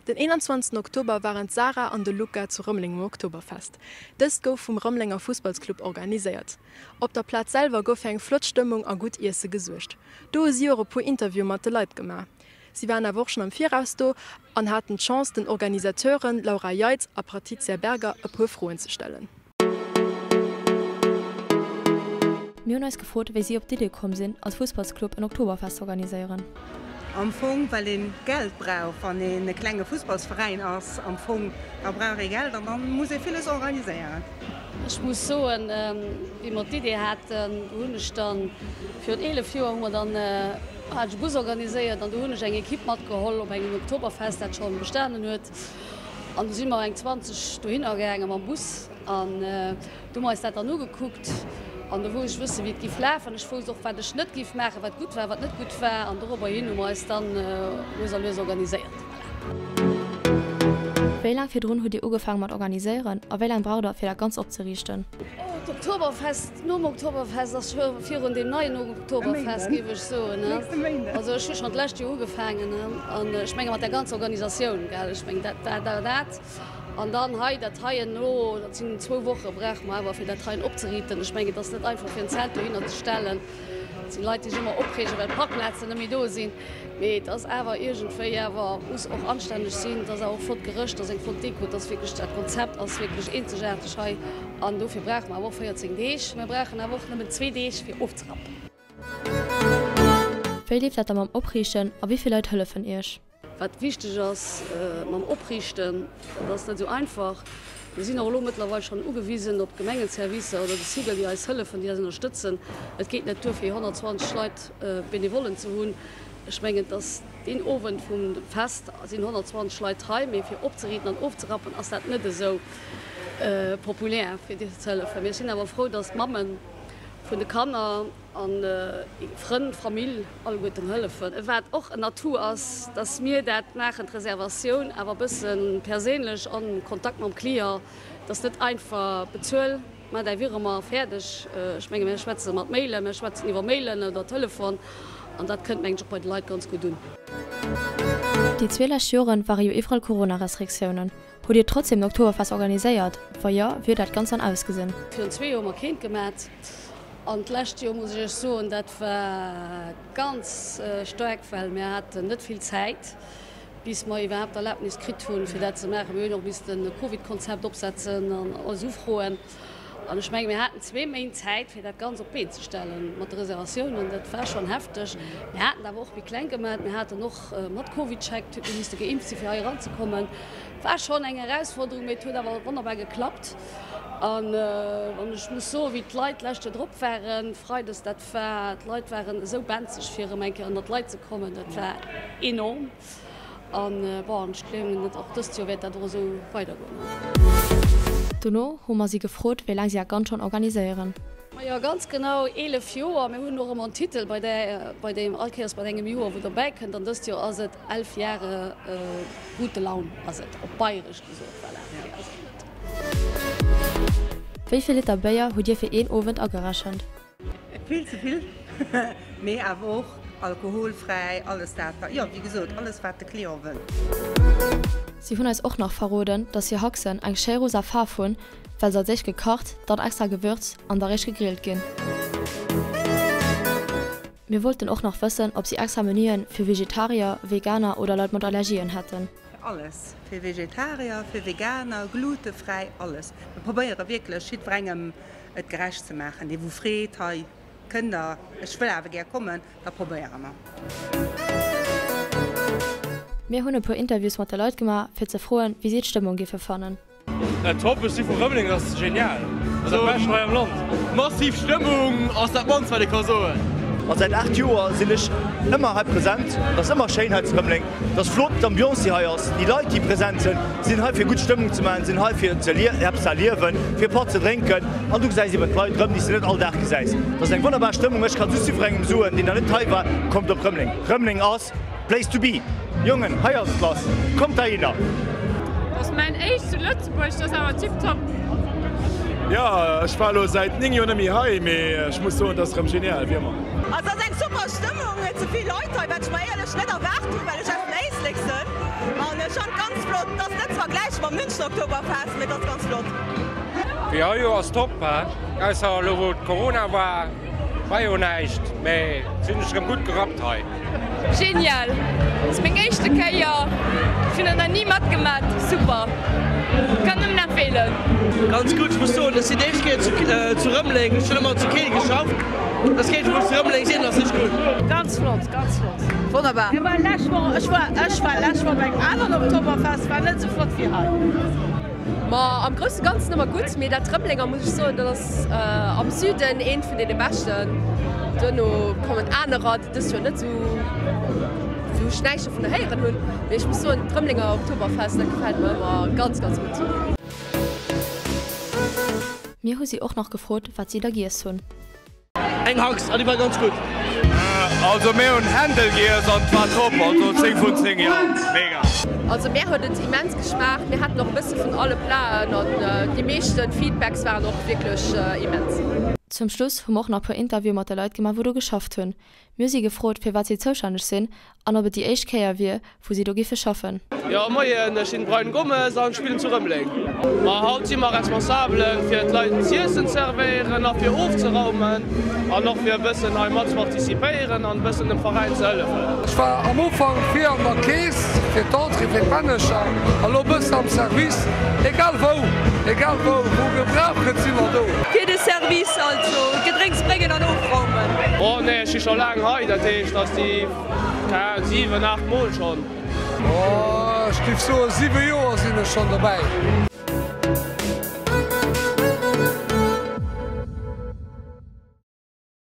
Den 21 Oktober waren d'Sarah an de Luca zu Rëmeleng um Oktoberfest. Dëst gouf vum Rëmelenger Fussballsclub organiséiert. Op der Plaz selwer gouf fir eng flott Stëmmung a gutt Iesse gesuergt. Do hu si och e puer Interviewe mat de Leit gemaach. Si waren awer och schonn am Viraus do an haten d'Chance den Organisateuren Laura Jeitz a Patrizia Berger e puer Froen ze stellen. Mir hunn eis gefrot, wéi si op d'Idee komm sinn, als Fussballsclub en Oktoberfest ze organiséieren. Am Fong well een Geld brauch. Wann een e klenge Fussballsveräin ass, am Fong, da brauch ee Geld an dann muss ee villes organiséieren. Ech muss soen, wéi mer d'Idee haten, do hunn ech dann, virun 11 Joer hu mer dann, hat ech e Bus organiséiert an do hunn ech eng Ekipp matgeholl op engem Oktoberfest, dat scho bestanen huet. An du si mer eng 20 dohinner gaange mam Bus an du hu mer eis dat dann ugekuckt an do wou ech wësse wéi et giff lafen. Ech wousst och wat ech net giff maachen, wat gutt war, wat net gutt war an dorobber hin hu mer eis dann lues a lues organiséiert. Voilà. Wéi laang virdrun hutt Dir ugefaange mat organiséieren a wéi laang braucht der fir dat Ganzt opzeriichten? Oh, d'Oktoberfest, nom Oktoberfest ass scho virun deem neien Oktoberfest, géif ech soen. Also ech hu schonn d'lescht Joer ugefaangen an ech menge mat der ganzer Organisatioun, gell, ech meng dat dat dat dat an dann hei dat heien elo, dat sinn zwou Woche brauche mer awer fir dat heien opzeriiten. Ech mengen et ass net einfach fir en Zelt dohinner ze stellen. Et sinn Leit déi sech ëmmer opreegen, well d'Parkplazen net méi do sinn. Mee et ass awer iergendwéi awer, muss och anstänneg sinn, et ass awer och flott gerëscht, et ass eng flott Deko, et ass wierklech, dat Konzept ass wierklech eenzegaarteg hei an dofir brauche mer awer och 14 Deeg. Mir brauchen awer och nëmmen zwee Deeg fir ofzerappen. Wéi leeft dat da mam Opriichten a wéi vill Leit hëllefen Iech? Wat wichteg ass mam Opriichten, dat ass net esou einfach. Mir sinn och elo mëttlerweil schonn ugewisen op d'Gemengenservicer oder de SIGEL, déi eis hëllefen, déi eis ënnerstëtzen. Et geet net duer, fir 120 Leit Benevollen ze hunn. Ech mengen, dass deen Owend vum Fest sinn 120 Leit hei, mee fir opzeriiten an ofzerappen ass dat net esou populär, fir déi ze hëllefen. Mir sinn awer frou, dass d'Mamme vun de Kanner an Frënn, Famill alleguerten hëllefen. Wat och en Atout ass, dass mir dat maachen, d'Reservatioun, awer e bësse perséinlech an Kontakt mam Client, dass net einfach bezuel, mä däi Virement a fäerdeg. Ech menge mir schwätze mat Mailen, mir schwätzen iwwer Mailen oder Telefon an dat kënnt mengen ech och bei de Leit ganz gutt un. Déi zwee lescht Joren ware jo iwwerall Corona-Restriktiounen. Hutt Dir trotzdem d'Oktoberfest organiséiert? Wa jo, wéi huet dat Ganzt dann ausgesinn? Virun zwee Joer hu mer keent gemat. An d'lescht Joer, muss ech Iech soen, dat war ganz staark, well mir haten net vill Zäit, bis mer iwwerhaapt d'Erlaabnis kritt hunn, fir dat ze maachen. Mir hunn och missten e Covid-Konzept opsetzen an alles ufroen. An ech menge mir haten zwee Méint Zäit, fir dat Ganzt op d'Been ze stellen mat de Reservatiounen. Dat war schonn hefteg. Mir haten awer och méi kleng gemaach. Mir haten och mat Covid-Check, et huet ee misste geimpft sinn, fir hei eranzekommen. War schonn eng Erausforderung, mee et huet awer wonnerbar geklappt. An wann ech muss soen, wéi d'Leit d'lescht Joer drop waren, freides, dat war, d'Leit waren esou benzeg, fir erëm eng Kéier ënnert d'Leit ze kommen, dat war enorm. An bon, ech gleewen, och dëst Joer wäert dat och esou weidergoen. Dono hu mer si gefrot, wéi laang si dat Ganzt schonn organiséieren. Majo, ganz genau 11 Joer. Mir hunn och ëmmer en Titel bei där, bei deem all Kéiers bei engem Joer, wou dobäi kënnt. An dëst Joer ass et 11 Jahre gute Laun ass et op Bayresch gesot. Voilà, méi ass et net. Wéi vill Liter Béier hutt Dir fir een Owend agerechent? Vill ze vill, mee awer och alkoholfräi, alles dat, jo, wéi gesot, alles wat de Client wëll. Si hunn eis och nach verroden, dass hir Haxen eng schéi rosa Faarf hunn, well se als éischt gekacht, dann extra gewürzt an da réischt gegrillt ginn. Mir wollten och nach wëssen, ob si extra Menüen fir Vegetarier, Veganer oder Leit mat Allergien hätten. Alles, fir Vegetarier, fir Veganer, glutefräi, alles. Mir probéiere wierklech jiddwerengem et gerecht ze maachen. Dee wou freet, hei kënnt der, ech wëll awer gär kommen, da probéiere mer. Mir hunn e puer Interviews mat de Leit gemaach, fir ze froen, wéi si d'Stëmmung géife fannen. Top, ech si vu Rëmeleng, dat ass genial, dat ass dat bescht hei am Land. Massiv Stëmmung ass dat mannst wat ee ka soen. A säit 8 Joer sinn ech ëmmer hei present. Et ass ëmmer schéin hei zu Rëmeleng. Et ass flott, d'Ambiance déi hei ass, déi Leit déi present sinn, sinn hei fir gutt Stëmmung ze maachen, sinn hei fir ze eppes ze erliewen, fir e Patt ze drénken an du gesäis eben d'Leit erëm déi s de net all Dag gesäis. Et ass eng wonnerbar Stëmmung. Ech ka just jiddwerengem soen, deen nach net hei war, kommt op Rëmeleng. Rëmeleng ass. Place to be! Jongen, hei ass et lass! Kommt heihinner! Ass mäin éischt zu Lëtzebuerg, dat ass awer tiptop. Jo, ech war elo säit 9 Joer net méi hei, mee ech muss soen, et ass rëm genial, wéi ëmmer. Also ass eng super Stëmmung, et si vill Leit hei, wat ech mer éierlech net erwaart hunn, well ech aus dem Éislek sënn. Ech fannen et ganz flott. Et ass net ze vergläiche mam München Oktoberfest, mee et ass ganz flott. Jo jo ass top he, ausser elo wou Corona war, war jo näischt, mee si hunn sech rem gutt gerappt hei. Genial! Ass meng éischte Kéier, ech hunn dat nach ni matgemat, super, kann nëmmen empfehlen. Ganz gutt, ech muss soen, ech sinn déi éischt Kéier zu Rëmeleng, ech hunn ëmmer zu Keel geschafft, dat ass d'Kéier wou ech zu Rëmeleng sinn, ass richteg gutt. Ganz flott, ganz flott. Wonnerbar. Mir waren lescht Woch, ech war, ech war lescht Woch op engem aneren Oktoberfest, war net esou flott wéi hei. Ma am grousse Ganzen ëmmer gutt, mee dat Rëmelenger muss ech soen, dat ass am Süden eent vun deene beschten. Duerno kommen anerer, déi dëst Joer net esou, wou ech näischt dovunner héieren hunn. Mee ech muss soen, d'Rëmelenger Oktoberfest, dat gefält mer ëmmer ganz, ganz gutt. Mir hu si och nach gefrot, wat si da giess hunn. Eng Hax an déi war ganz gutt. Also mir hunn Händel giess an et war top, also 10 vun 10, jo mega. Also mär huet et immens geschmaacht, mir haten och e bësse vun alle Platen an déi meeschten Feedbacks waren och wierklech immens. Zum Schluss hu mer och nach puer Interviewe mat de Leit gemaach wou do geschafft hunn. Mir hu si gefrot firwat si zoustänneg sinn an ob et déi éischt Kéier wier wou si do giffe schaffen. Jo moien, ech sinn Brian Gomez an spillen zu Rëmeleng. Ma haut si mer Responsabelen fir d'Leit z'iessen z'servéieren a fir ofzeraumen an och fir e bëssen hei mat ze participéieren an e bëssen dem Veräin ze hëllefen. Ech war am Ufank vir an der Kees fir d'Entrée fir d'Männecher a lo bëssen am Service. Egal wou, egal wou, wou gebraucht gëtt si mer do. Fir de Service also, d'Gedrénks bréngen an ofraumen. Oh nee, ech si scho laang hei, dat heescht ass déi. Keng Ahnung, 7, 8 mol schon. Oh, ech giff soen 7 Joer sinn ech schon dobäi.